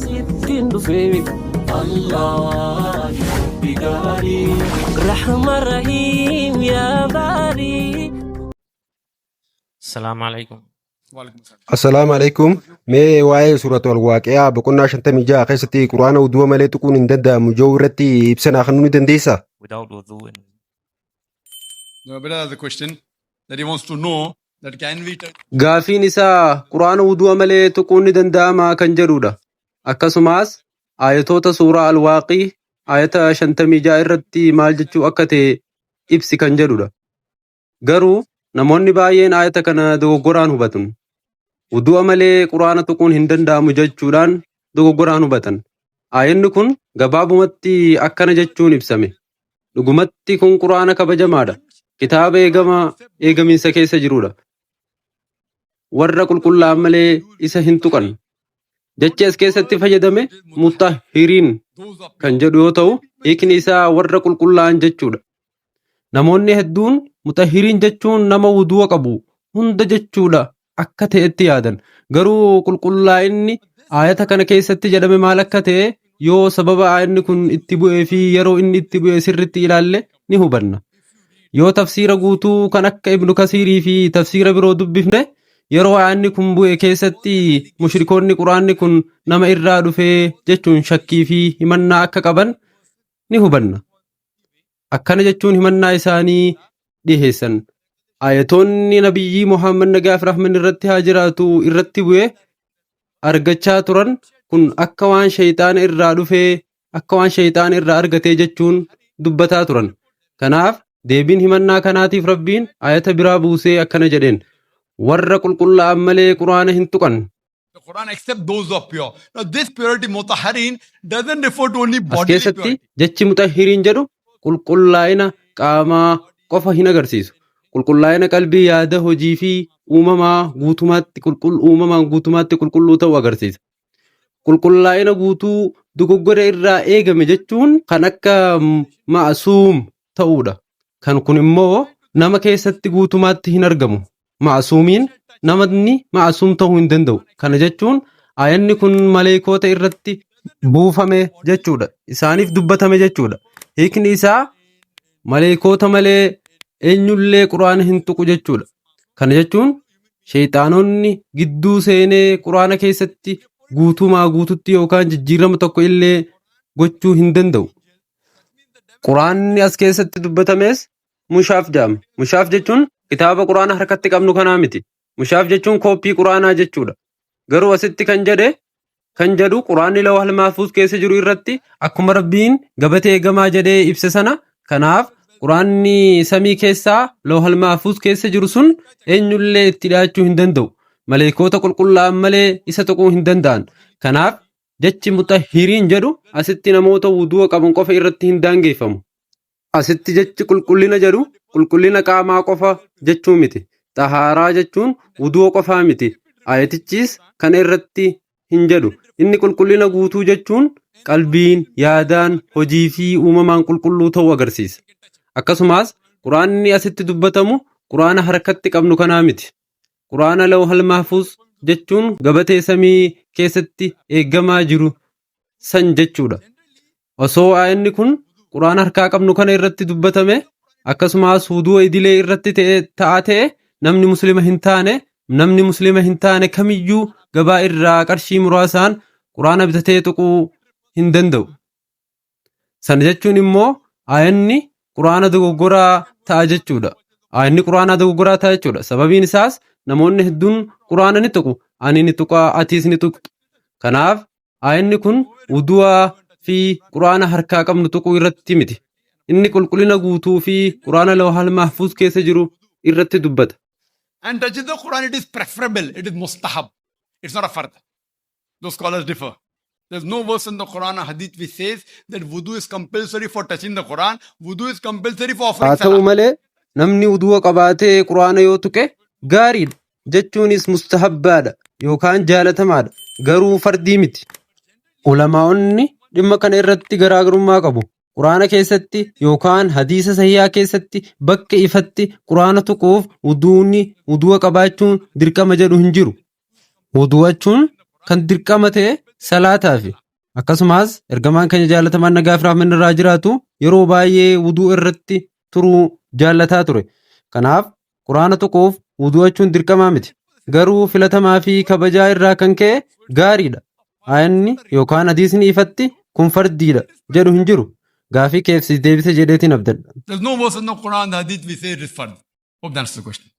Sittiin dhufee Allah Rabbi gaarii Rahma Rahiim yaa baarii. Salaamu alaikum. Assalaamu alaikum. Mee waa'ee suuratu al-waaqiyaa boqonnaa 56 keessatti quraana wudu'a malee tuquun hin danda'amu jedhu irratti ibsa naa kennuu ni dandeessaa? Without wudu and The brother has a question that he wants to know that can we touch Gaafiin isaa Qur'aana wudu'a malee tuquun ni danda'amaa kan jedhudha. Akkasumas aayatoota suuraa Al-Waaqii aayata 56 irratti maal jechuu akka ta'e ibsi kan jedhudha. Garuu namoonni baay'een aayata kana dogoggoraan hubatu. Wudu'a malee Qur'aana tuquun hin danda'amu jechuudhaan dogoggoraan hubatan. Aayanni kun gabaabumatti akkana jechuun ibsame. Dhugumatti kun Qur'aana kabajamaadha. Kitaaba eegama eegamiinsa keessa jirudha. Warra qulqullaa'an malee isa hin tuqan. Jechi as keessatti fayyadame mutahhiriin kan jedhu yoo ta'u, hiikni isaa warra qulqullaa'an jechuudha. Namoonni hedduun mutahhiriin jechuun nama wudu'a qabu hunda jechuudha akka ta'etti yaadan. Garuu qulqullaa'inni aayata kana keessatti jedhame maal akka ta'e yoo sababa aayanni kun itti bu'ee fi yeroo inni itti bu'e sirritti ilaalle ni hubanna. Yoo tafsiira guutuu kan akka Ibnu Kasiirii fi tafsiira biroo dubbifne yeroo aayanni kun bu'e keessatti mushrikoonni quraanni kun nama irraa dhufee jechuun shakkii fi himannaa akka qaban ni hubanna. Akkana jechuun himannaa isaanii dhiheessan. Ayatoonni Nabiyyii Muhammad nagaa fi rahmanni irratti haa jiraatu irratti bu'e argachaa turan kun akka waan shayxaana irraa dhufee akka waan shayxaana irraa argatee jechuun dubbataa turan. Kanaaf deebiin himannaa kanaatiif Rabbiin ayata biraa buusee akkana jedheen. Warra qulqullaa'an malee quraana hin tuqan. the Quran except those who are pure. Now this purity mutahharin doesn't refer to only As bodily keessatti purity. jechi mutahhiriin jedhu qulqullaa'ina qaamaa qofa hin agarsiisu. Qulqullaa'ina qalbii yaada hojii fi uumamaa guutumaatti qulqull uumamaan guutumaatti qulqulluu ta'uu agarsiisa. Qulqullaa'ina guutuu dogoggora irraa eegame jechuun kan akka ma'asuum ta'uudha. Kan kun immoo nama keessatti guutumaatti hin argamu. Ma'asuumiin namni ma'asuum ta'uu hin danda'u. Kana jechuun aayanni kun maleekoota irratti buufame jechuudha. Isaaniif dubbatame jechuudha. Hiikni isaa maleekoota malee eenyullee quraana hin tuqu jechuudha. Kana jechuun sheeyxaanonni gidduu seenee quraana keessatti guutumaa guututti yookaan jijjiirama tokko illee gochuu hin danda'u. Quraanni as keessatti dubbatames mushaaf jedhama. Mushaaf jechuun kitaaba quraana harkatti qabnu kanaa miti. Mushaaf jechuun kooppii quraanaa jechuudha. Garuu asitti kan jedhe kan jedhu quraanni lawhal mahfuuz keessa jiru irratti akkuma Rabbiin gabatee eegamaa jedhee ibse sana kanaaf quraanni samii keessaa lawhal mahfuuz keessa jiru sun eenyullee itti dhiyaachuu hin danda'u. Maleekoota qulqullaa'an malee isa tuquu hin danda'an. Kanaaf jechi mutahhiriin jedhu asitti namoota wudu'a qaban qofa irratti hin daangeffamu. Asitti jechi qulqullina jedhu qulqullina qaamaa qofa jechuu miti. Xahaaraa jechuun wudu'a qofaa miti. Ayatichis kana irratti hin jedhu. Inni qulqullina guutuu jechuun qalbiin, yaadaan, hojii fi uumamaan qulqulluu ta'uu agarsiisa. Akkasumas quraanni asitti dubbatamu quraana harkatti qabnu kanaa miti. Quraana lawhal mahfuuz jechuun gabatee samii keessatti eeggamaa jiru san jechuudha. Osoo aayanni kun quraana harkaa qabnu kana irratti dubbatame akkasumas wudu'a idilee irratti ta'e ta'a ta'e namni muslima hin taane namni muslima hin taane kamiyyuu gabaa irraa qarshii muraasaan quraana bitatee tuquu hin danda'u. Sana jechuun immoo aayanni quraana dogoggoraa ta'a jechuudha. Aayanni quraanaa dogoggoraa ta'a jechuudha. Sababiin isaas namoonni hedduun quraana ni tuqu. Ani ni tuqa, atiis ni tuqxu. Kanaaf aayanni kun wudu'aa fi quraana harkaa qabnu tuquu irratti miti. Inni qulqullina guutuu fi quraana lawhal mahfuuz keessa jiru irratti dubbata. And touching the Quran, it is preferable, it is mustahab. It's not a fard. Those scholars differ. There's no verse in the Quran or Hadith which says that wudu is compulsory for touching the Quran, wudu is compulsory for offering Haa ta'u salah. malee namni wudu'a qabaatee quraana yoo tuqe gaariidha jechuunis mustahabbaadha yookaan jaalatamaadha garuu fardii miti. Ulamaa'onni dhimma kana irratti garaagarummaa qabu. Quraana keessatti yookaan hadiisa sahihaa keessatti bakka ifatti quraana tuquuf wuduuni wudu'a qabaachuun dirqama jedhu hin jiru. Wudu'achuun Kan dirqama ta'e salaataafi. Akkasumas ergamaan keenya jaalatamaan nagaa fi rahmanni irraa jiraatu yeroo baay'ee wuduu irratti turuu jaallataa ture. Kanaaf Quraana tuquuf wudu'achuun dirqamaa miti. Garuu filatamaa fi kabajaa irraa kan ka'e gaariidha. Aayanni yookaan hadiisni ifatti kun fardiidha jedhu hin jiru. Gaafii keef si deebise jedheetiin abdadha. There's no verse in the Quran, the Hadith, we say it is fard. Hope that answers the question.